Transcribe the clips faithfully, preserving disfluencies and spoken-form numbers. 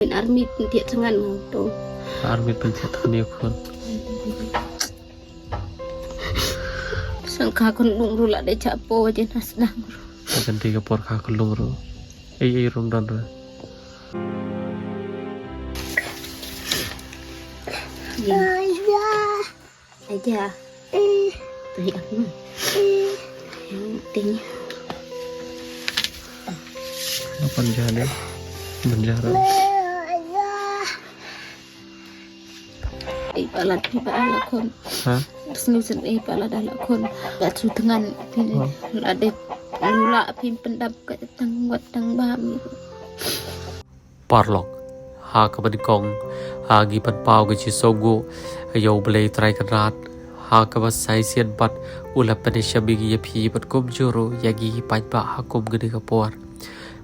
Army pyntiat tngan mo to. Army pyntiat tngan ïa khun. Sangka khun lung ru la de cha po je na sdang ru. Kan ti ka por ka khun lung ru. Ei ei rum dan ru. Aja. Tadi aku. Ting. Apa jane? Menjara. Ai pala ti pala khun. Ha? Snu sen ai pala da la khun. Ba su tngan pin. La de la pin pyndap ka tang wat tang bam. Parlok ha kaba nyngkong ha ngi pynpaw ka jingsngewnguh ïa U Blei Trai Kynrad ha kaba sa shisien pat u la pynïashem ïa ngi ïa phi bad kumjuh ruh ïa ngi paidbah ha kum kane ka por.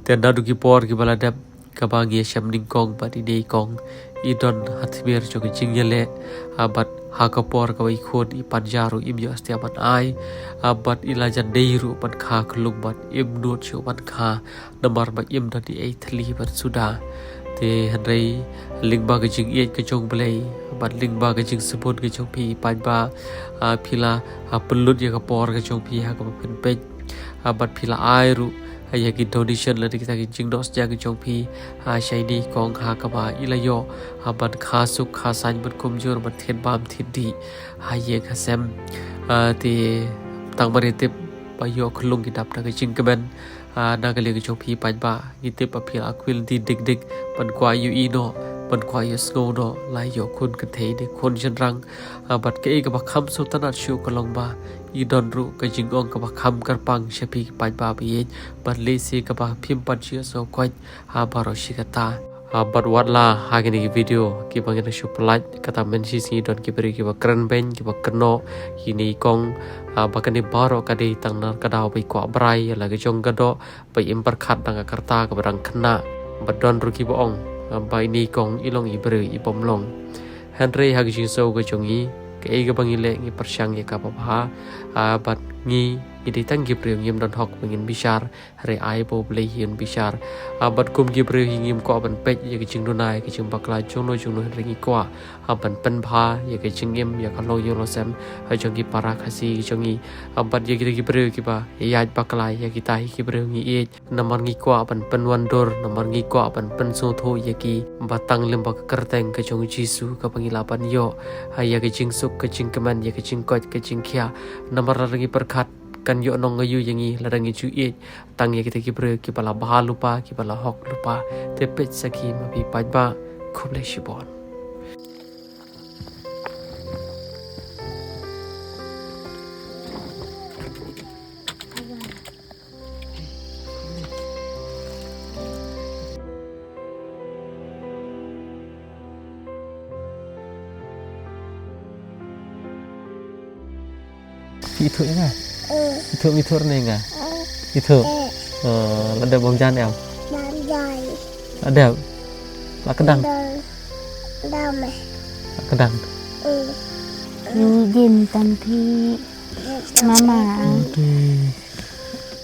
Te naduh ki por kiba la dep kaba ngi ïashem nyngkong bad i nyngkong i don ha tmier jong ka jingïaleh, ha bad ha ka por kaba i khun i pan ja ruh im ïoh stia ban ai, ha bad i la jan dei ruh ban kha khlung bad im nud shuh ban kha. Namar ba im don i ei thylli ban suda. Te hynrei lyngba ka jingïeit ka jong U Blei bad lyngba ka jingsbun ka jong phi paidbah, ah, phi la, ah, pynlut ïa ka por ka jong phi ha kaba pynpeit, ah, bad phi la ai ruh, ah, ïa ki donation lane kita ki jingnoh sniang ka jong phi, ah, sha i nyngkong ha kaba i la ïoh, ah, ban kha suk kha saiñ ban kumjuh ban thied bam thied dih ha ïing ha sem. Ah, te tang ban ïa tip ba ïoh khlung ki dap na ka jingkmen. Ah, na ka liang ka jong phi paidbah ngi tip ba phi la kwah lynti dik dik ban kwah ïohi noh ban kwah ïohsngew noh la ïoh khun kynthei ne khun shynrang. Ah, bad kaei kaba kham sngewtynnat shuh ka long ba i don ruh ka jingong kaba kham kyrpang sha phi paidbah ba ïeit bad lehse kaba phim pat shu ïohsngew koit ha baroh shi katta. Ah, bad wat la ha kine ki video kiba ngi dang shu pynlait kata mynta shi sngi don ki briew kiba kren beiñ kiba kynnoh ki nyngkong, ah, ba kane baroh ka dei tang na ka daw ba i kwah brai ïa la ka jong ka doh ba im pyrkhat tang ka rta kaba dang khynnah. Bad don ruh kiba ong, ah, ba i nyngkong i long i briew i bym long. Hynrei ha ka jingsngew ka jong ngi kaei kaba ngi leh ngi pyrshang ïa kaba bha, ah, bad ngi ngi dei tang ki briew ngim don hok ba ngin bishar. Hynrei ai ba U Blei hi un bishar. Ah, bad kum ki briew hi ngim kwah ban peit ïa ka jingduna ïa ka jingbakla jongno jongno hynrei ngi kwah, ah, ban pynbha ïa ka jingim ïa ka longïing longsem, ah, jong ki para Khasi jong ngi. Ah, bad ïa kita ki briew kiba ïaid bakla ïa kita hi ki briew ngi ïeit. Namar ngi kwah ban pynwandur, namar ngi kwah ban pynsngewthuh ïa ki ba tang lyngba ka kyrteng ka jong U Jisu kaba ngi lah ban ïoh, ah, ïa ka jingsuk ka jingkmen ïa ka jingkoit ka jingkhiah. Namar lada ngi pyrkhat kan ïoh nongïalam ïa ngi lada ngi ju ïeit tang ïa kita ki briew kiba la bha lypa kiba la hok lypa. Te peit sakhi ma phi paidbah. Khublei shibun. Phi ithuh ïa nga? Ithuh, ithuh ne nga? Ithuh. Eh, la dep bam jan em? Bam jan. La dep. La kdang. Dam. Dam eh. La kdang. Eh. Yu jin tan phi. Mama. Aduh.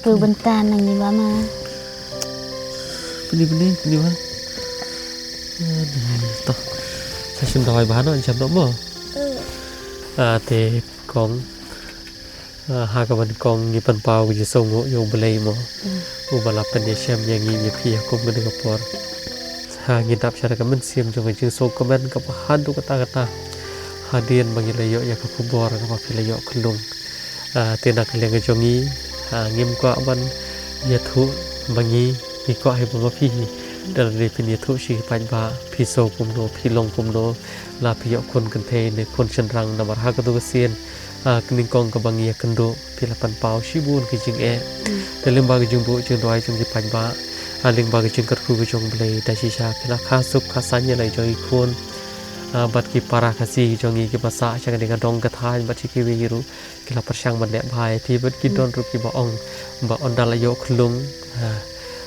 Tu bentar nangi mama. Pini pini pini wan. Aduh, toh. Sa shim dawai bahan jam dok mo. Ah, te kong. Ah, ha ka ban kong ngi pynpaw ka jingsngewnguh ïa U Blei mo. Uba la pynïashem ïa ngi ïa phi ha kum kane ka por. Ha ngi dap sha ka mynsiem jong ka jingsngewkmen kaba haduh katta katta. Hadien ba ngi la ïoh ïa ka khubor kaba phi la ïoh khlung. Ah, te na ka liang ka jong ngi, ah, ngim kwah ban ïathuh ba ngi, ngi kwah hi ba ma phi hi. Da lade phin ïathuh shi paidbah, phi sngew kumno, phi long kumno, la phi ïoh khun kynthei ne khun shynrang namar ha kato ka sien, ah, ka nyngkong kaba ngi ïakynduh, phi la pynpaw shibun ki jingeh. Te lyngba ka jingbuh jingduwai jong ki paidbah, ah, lyngba ka jingkyrkhu ka jong U Blei da shisha phi la kha suk kha saiñ ïa la jong i khun. Ah, bad ki para Khasi jong ngi kiba sah sha kane ka dong ka thaiñ bad sha kiwei ruh. Ki la pyrshang ban leh bha ïa phi bad ki don ruh kiba ong ba ynda la ïoh khlung, ha,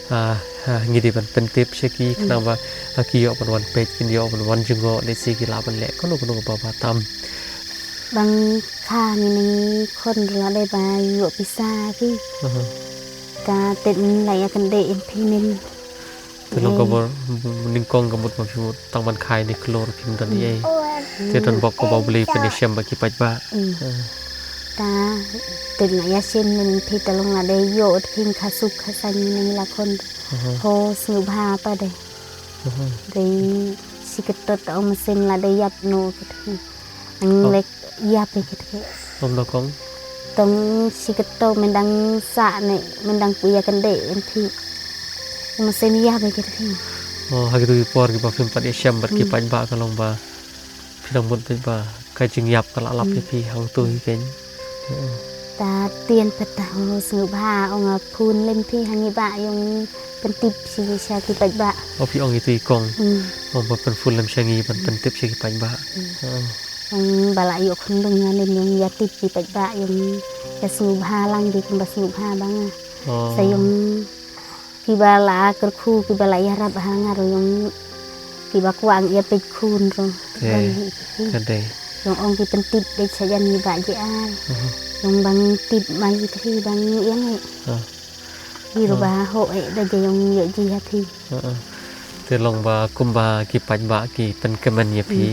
ha, ha, ngi dei ban pyntip sha ki khnang ba, ha, ki ïoh ban wan peit, kin ïoh ban wan jngoh lehse ki lah ban leh kano kano kaba bha tam. Bang kha ngi ngi khun ruh la dei ba ïoh pisa phi. Ka tip ngi la ïa kynde in phi nin. Te long ka bor nyngkong ka mut ba phi mut tang ban khai ne klur phim don ei. Te don bok ka ba U Blei pynïashem bad ki paidbah. Hmm. Ta te nga ïashem ne phi ta long la dei ïoh te phim kha suk kha sani ne la khon. Ho sngewbha pat de. Dei shi kyntot ta ong mynsiem la dei ïap no kit. Ang lek ïap kit. Ong no kong. Tong shi kyntot myndang sa ne myndang pu ïa kynde en phi. Mynsiem ïap kit phi. Oh, ha kitu ki por ki ba phim pat ïashem bad ki paidbah ka long ba phi dang mut phi ba ka jingïap ka la lap ïa phi hangtu hi keiñ. Ta tien pat ta ho sngewbha ong a phun lem phi hangi ba ïong pyntip shi sha ki paidbah. O phi ong itu i kong. Hmm. Ong ba pynphun lem sha ngi ban pyntip sha ki paidbah. Hmm. Ong ba la ïoh khunlung nga lem ïong ïa tip ki paidbah ïong ïa sngewbha lang di kumba sngewbha ba nga. Oh. Sa ïong ki ba la kyrkhu ki ba la ïarap ha nga ruh ïong ki ba kwah ïa peit khun ruh. Te, ka dei. Ïong ong ki pyntip dei sa jan ngi ba ji ar. Ïong bang tip mai ki thri bang ïang eh. Ki ruh ba ho eh da ji ïong ïoh ji ha phi. Te long ba kumba ki paidbah ki pynkmen ïa phi.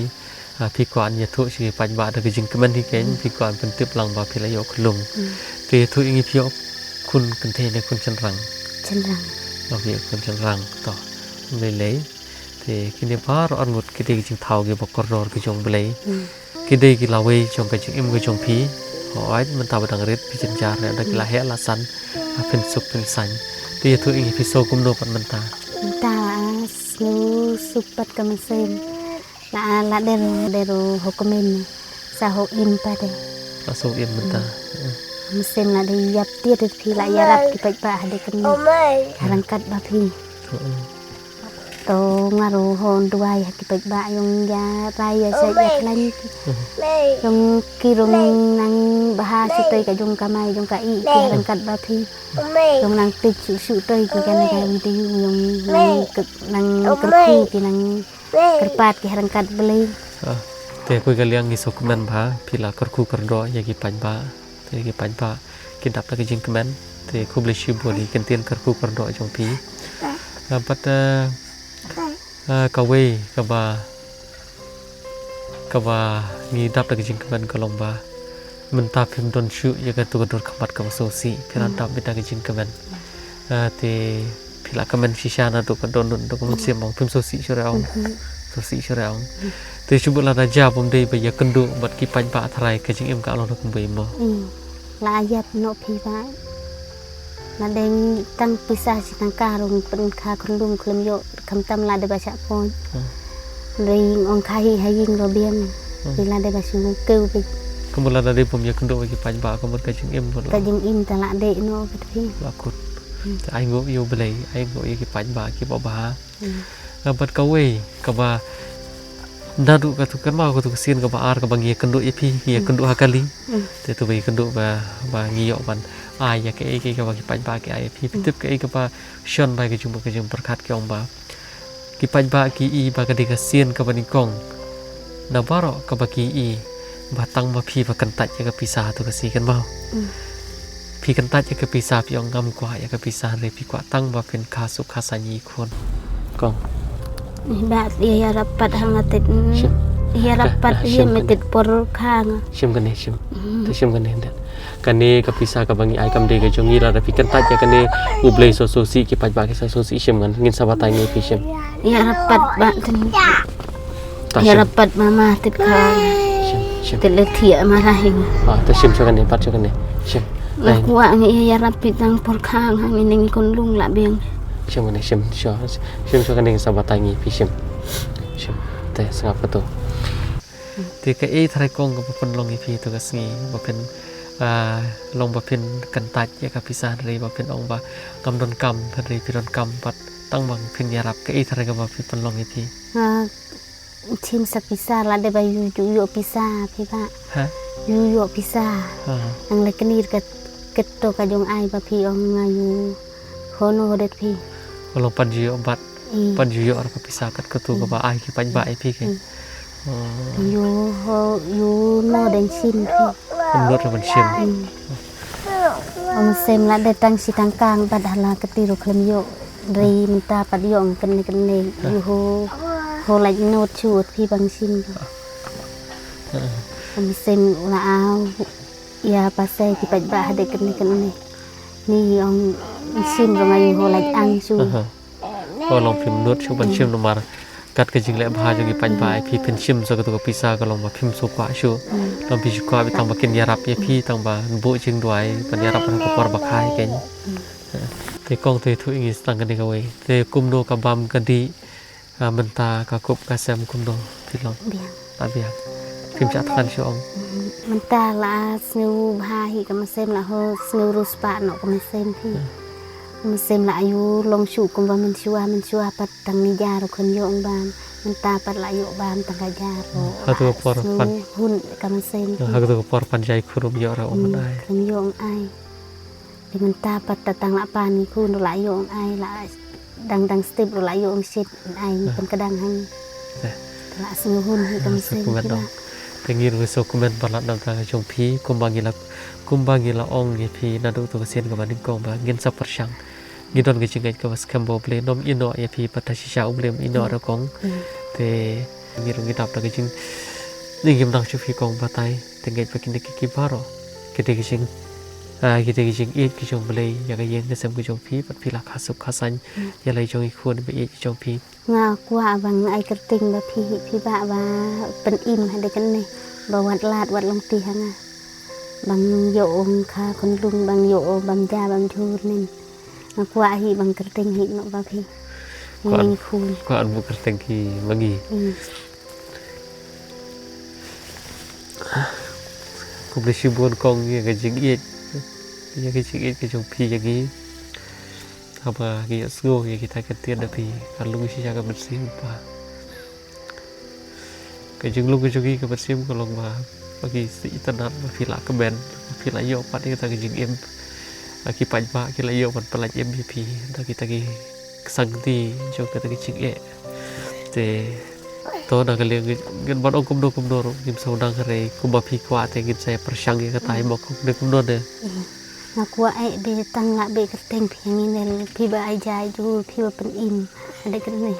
Ah, phi kwah ïathuh sha ki paidbah da ka jingkmen hi keiñ, phi kwah pyntip lang ba phi la ïoh khunlung. Te ïathuh ïa ngi phi ïoh khun kynthei ne khun shynrang. Shynrang. Ba phi ïoh khun shynrang to. Lei lei. Te kine baroh arngut ki dei ki jingthaw ki ba kordor ki jong Blei. Ki dei ki lawei jong ka jingim ka jong phi. Hooid mynta ba dang rit phi jynjar ne da ki la heh la san. Ah, phin suk phin saiñ. Te ïathuh ïa ngi phi sngew kumno pat mynta. Mynta la sngew suk pat ka mynsiem. La, la der, der ho kmen. Sa ho im pat de. La sa ho im mynta. Mynsiem la dei ïap tied phi la ïarap ki paidbah ha de kmen. Ha ryngkat ba phi. To nga ruh ho duwai ha ki paidbah ïong ïa rai ïa sa ïa khlaiñ. Ïong ki ruh nang bha shatei ka jong ka mai jong ka i ki ha ryngkat ba phi. Ïong nang tip shu shu toi ki kan ka video ïong nang nang kyrkhu ki nang kyrpad ki ha ryngkat Blei. Ah, te khublei ka liang ngi sngewkmen ba phi la kyrkhu kyrdoh ïa ki paidbah. Te ki paidbah ki dap da ka jingkmen. Te khublei shibun ïa ki kyntien kyrkhu kyrdoh jong phi. Ah, bad, eh, eh, kawei kaba kaba ngi dap da ka jingkmen ka long ba mynta phim don shuh ïa katu ka dur khmat kaba sngewsih, phi la dap beit da ka jingkmen. Ah, te phi la kmen shisha naduh ka dohnud, naduh ka mynsiem ong phim sngewsih shuh re ong. Sngewsih shuh re ong. Te shu bud lada jia bym dei ba ïakynduh bad ki paidbah tharai ka jingim ka long da kumba ïa mo. La ïap noh phi ba. La dei tang pisa shi tangka ruh pynkha khunlung khlem ïoh khamtam la dei ba shah pon. Dei ong kha hi ha ïing ruh biang. Dei la dei ba shu kew beit. Kumba lada dei bym ïakynduh bad ki paidbah kumba ka jingim bud la. Ka jingim ta la dei noh beit phi. La kut. Te ai nguh ïa U Blei, ai nguh ïa ki paidbah kiba bha. Ah, bad kawei kaba naduh katu kan ma katu ka sien kaba ar kaba ngi ïakynduh ïa phi, ngi ïakynduh ha kali. Te tu ba ïakynduh ba, ba ngi ïoh ban ai ïa kaei kaei kaba ki paidbah ki ai ïa phi. Phi tip kaei kaba shon ba ka jingmut ka jingpyrkhat ki ong ba ki paidbah ki i ba ka dei ka sien kaba nyngkong na baroh kaba ki i ba tang ma phi ba kyntait ïa ka pisa ha tu ka sien kan mau. Phi kyntait ïa ka pisa phi ong ngam kwah ïa ka pisa hynrei phi kwah tang ba phin kha suk kha saiñ ïa i khun. Kong. Ba ïa ïarap pat ha nga te. Ïarap pat ïa me te por kha nga. Shim kane shim. Te shim kane ndet. Kane ka pisa kaba ngi ai kam dei ka jong ngi lada phi kyntait ïa kane U Blei sngewsih ki paidbah ki sngewsih shim ngan ngin sa batai ngi phi shim. Ïarap pat ba te. Ïarap pat mama te kha. Shim, shim. Te le thiah ma ra hi. Ah, te shim sha kane, pat sha kane. Shim. Nga kwah ngi ïarap phi tang por kha nga ngi neng khunlung la biang. Shim kane, shim, shim, shim sha kane sa batai ngi phi shim. Shim. Te sngap katu. Te kaei tharai kong kaba pynlong ïa phi tu ka sngi ba phin, ah, long ba phin kyntait ïa ka pisa hynrei ba phin ong ba ngam don kam hynrei phi don kam pat tang ba phin ïarap kaei tharai kaba phi pynlong ïa phi. Ah, Chim sa pisa la dei ba yu yu yu pisa phi ba. Ha? Yu yu pisa. Ha. Nang le kni ka kito ka jong ai ba phi ong nga yu. Hono hodet phi. Olo pan yu yu bat. Pan yu yu ar ka pisa kat katu ka ba ai ki pan ba ai phi ke. Yu ho yu no den chim phi. Ym lut ra ban shim. Ong sem la dei tang shi tang kang bad hala kti ru khlem ïoh. Dei mynta pat ïoh kane kane ïoh ho lait not shu phi bang shim. Ka mynsiem la au ïa pase ki paidbah hadei kane kane. Ni ong shim rong ïoh ho lait ang shu. Ko long phim nud shu ban shim namar kat ka jingleh bha jong ki paidbah phi phin shim sa katu ka pisa ka long ba phim shu kwah shu. Long phi shu kwah bi tang ba kin ïarap ïa phi tang ba buh jingduwai ban ïarap ha ka por ba kha hi kein. Te kong te thu ingi stang kane kawei. Te kumno ka bam ka dih mynta ka kup ka sem kumno phi long. Biang. La biang. Phim shah thngan shu ong. Mynta la sngew bha hi ka mynsiem la ho sngew ruh spah noh ka mynsiem phi. Ka mynsiem la ïoh long shu kumba mynshuwa mynshuwa pat tang ni jar khun ïoh bam. Mynta pat la ïoh bam tang ka jar. Hatu ka por pan. Hun ka mynsiem. Hatu ka por pan jai khun ïoh ra ong ai. Khun ïoh ai. Te mynta pat ta tang la pan ngi khun la ïoh ai la dang dang step la ïoh shit ai pyn ka dang hang. La sngew hun hi kam sen ki ba. Te ngi ruh so comment ba la dang ka jong phi kumba ngi la kumba ngi la ong ïa phi naduh tu ka sien kaba nyngkong ba ngin sa pyrshang. Ngi don ka jingngeit kaba skhem ba U Blei nym ïehnoh ïa phi pat ta shisha U Blei ïehnoh ra kong. Te ngi ruh ngi dap da ka jing ngi ngim nang shu phi kong batai. Te ngeit ba kine ki ki baroh ki dei ki jing ki dei ki jingïeit ki jong Blei ïa ka ïing ka sem ka jong phi pat phi la kha suk kha saiñ ïa la jong i khun ba ïeit jong phi. Nga kwah ba nga ai kyrteng ba phi hi phi ba ba pynim ha de kane ba wat lad wat long ti ha nga. Ba nga ïoh ong kha khun lung ba nga ïoh ong bam ja bam jhur nen. Nga kwah hi ba nga kyrteng hi noh ba phi. Kwah. Ning khun. Kwah an bu kyrteng ki ma ngi. Khublei shibun kong ïa ka jingïeit ïa ka jingïeit ka jong phi ïa ngi. Haba ngi ïohsngew ïa kita ka ktien na phi ka lung shisha ka mynsiem ba ka jinglong ka jong ngi ka mynsiem ka long ba ba ki shu itynnad ba phi la kmen ba phi la ïoh pat ïa kita ka jingim. Ba ki paidbah ki la ïoh ban pyllait im ïa phi da kita ki ksangti jong kata ka jingeh. Te to na ka liang ngin ban ong kumno kumno ruh ngim sngewdang hynrei kumba phi kwah te ngin sa ïa pyrshang ïa kata ïa ma kumno kumno ne. Nga kwah eh be tang lah be kyrteng phi ngi ne phi ba ai jai ju phi ba pynim. Ada kyrne.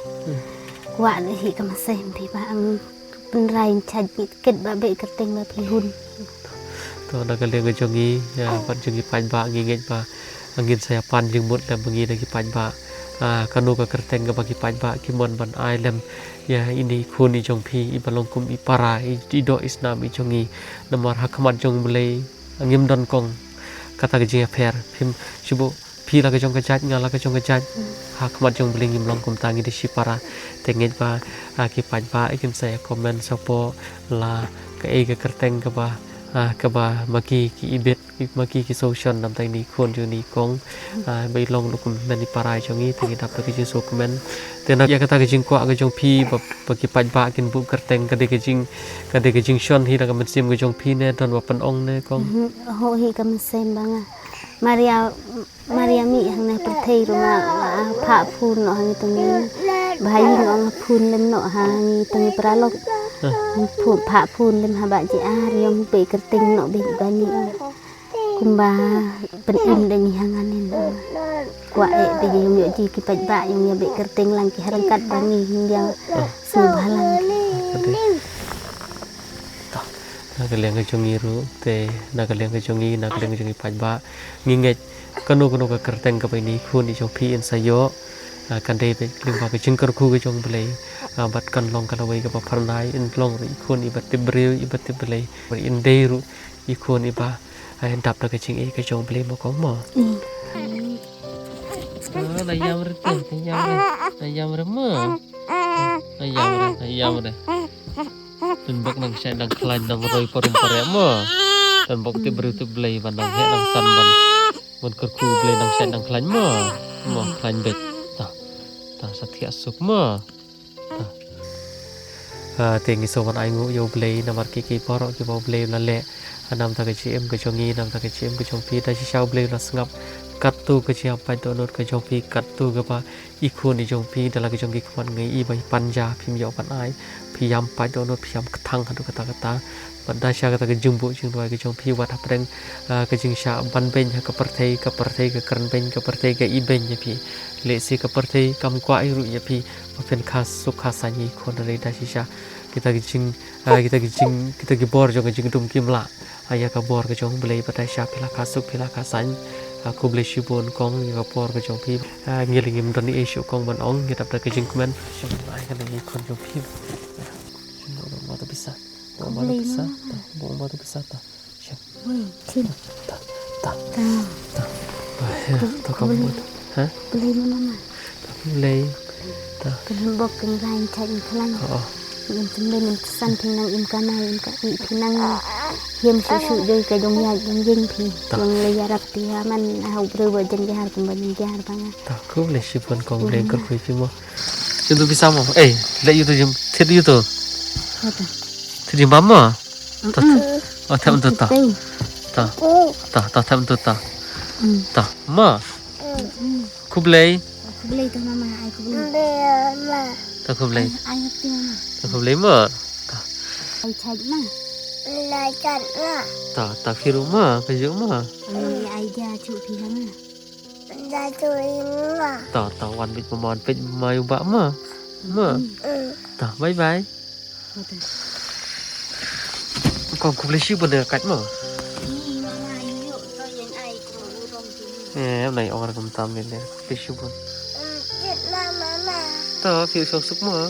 Kwah de hi ka masem phi ba ang pynrai chaj kit ba be kyrteng ba phi hun. To na ka liang ka jong ngi ïa pat jong ngi paidbah ngi ngeit ba ngin sa ïa pan jingmut lem ba ngi da ki paidbah. Kano ka kyrteng kaba ki paidbah ki mon ban ai lem ïa ine i khun i jong phi iba long kum i para i doh i snam i jong ngi. Namar ha khmat jong Blei ngim don kong kata ka jingïapher phim shu buh phi la ka jong ka jait nga la ka jong ka jait. Ha khmat jong Blei ngim long kumta ngi da shi para. Te ngeit ba ki paidbah kin sa ïa comment support la kaei ka kyrteng kaba kaba ma ki ki ibit ma ki ki solution namta ine i khun jong ine i kong. Ba i long ruh kum men i para jong ngi te ngi dap da ka jingsngewkmen. Te na ïa kata ka jingkwah ka jong phi ba ki paidbah kin buh kyrteng ka dei ka jing ka dei ka jingshon hi da ka mynsiem ka jong phi ne don ba pynong ne kong. Ho hi ka mynsiem ba nga Maria Maria mih hangne pyrthei ruh nga phah phun noh hangne tang ngi. Ba ha ïing ong phun lem noh hangne tang ngi paralok. Phah phun lem ha ba ji ar ïong be kyrteng noh be ba ngi. Kumba pynim da ngi hangne noh. Kwah eh te ïong ïoh ji ki paidbah ïong ïa be kyrteng lang ki harangkat ba ngi hyndia. Sngewbha lang. Na ka liang ka jong ngi ruh te na ka liang ka jong ngi na ka liang ka jong ngi paidbah ngi ngeit kano kano ka kyrteng kaba ine i khun i jong phi in sa ïoh. Kan dei beit lyngba ka jingkyrkhu ka jong Blei bad kan long ka lawei kaba phyrnai in long ruh i khun iba tip briew iba tip Blei in dei ruh i khun iba dap da ka jingïeit ka jong Blei mo kong mo. La ïam re te la ïam re la ïam re mo. La ïam re la ïam re. Pynbok nang shai nang khlaiñ nang roi parum pare mo. Pynbok tip briew tip Blei ban nang heh nang san ban ban kyrkhu Blei nang shai nang khlaiñ mo. Mo khlaiñ beit. Ta ta sa thiah suk mo. Te ngi sngewbha ban ai nguh ïa U Blei namar ki ki paralok kiba U Blei u la leh. Namta ka jingim ka jong ngi namta ka jingim ka jong phi da shisha U Blei u la sngap. katto ka jingïam pait dohnud ka jong phi, katto kaba i khun i jong phi da la ka jong ki khmat ngi i ba i panja phim ïoh ban ai, phi ïam pait dohnud, phi ïam kthang haduh katta katta. Bad da sha kata ka jingbuh jingduwai ka jong phi wat hapdeng, ah, ka jingshah ban beiñ ha ka pyrthei, ka pyrthei ka kren beiñ, ka pyrthei ka i beiñ ïa phi. Lehse ka pyrthei kam kwah ei ruh ïa phi ba phin kha suk kha saiñ ïa i khun, hynrei da shisha kita ki jing, ah, kita ki jing, kita ki bor jong ka jingdum kim lah, ah, ïa ka bor ka jong U Blei. Bad da shisha phi la kha suk phi la kha saiñ. Ah, khublei shibun kong ïa ka bor ka jong phi. Ah, ngi la ngim don ei shuh kong ban ong, ngi dap da ka jingkmen. Shim ai ka la ïa i khun jong phi. Shim, buh ma to pisa. Buh ma to pisa. Ta, buh ma to pisa ta. Shim. Wei, chin. Ta, ta, ta. Ta. Ba, ya, ta ka buh. Ha? Khublei ma mama. Ta khublei. Ta. Khublei bok keng lain chat in klan. Oh, oh. Im chin ben im san phi nang im kana im ka i phi nang. Hiam shu shu joi ka jong ya jong jing phi. Ta. Jong le ïarap phi ha man ha u breu ba jen jahar kum ba jen jahar ba nga. Ta khublei shibun kong, Blei kyrkhu ïa phi mo. Jin tu pisa mo. Eh, leh ïa u tu jin, thied ïa u tu. Kata. Thied jin bam mo. Ta. Mm-mm. Oh, thied tu ta. Thied. Ta. Ta, ta, thied tu ta. Mm. Ta. Mo. Mm. Khublei. Khublei ta mama, ai khublei. Ta khublei. Ai, ai hati mama. Ta khublei mo. Ta. Ai chaj ma. Ai chaj ma. Ta, ta phi ruh mo, ka juk mo. Ai, ai ja chu phi ha ma. Ïa tu ïa nga. Ta, ta wan bit ma, wan bit ma ïa u bah ma. Ma. Mm. Ta, bye bye. Kata. Kong khublei shibun ïa kat ma. Ni mama ïa u to ïa ai ko u rong tu. Eh, nai ong ra kum tam ni le. Khublei shibun. Mm, ïa mama ma. Ta, phi u shong suk ma.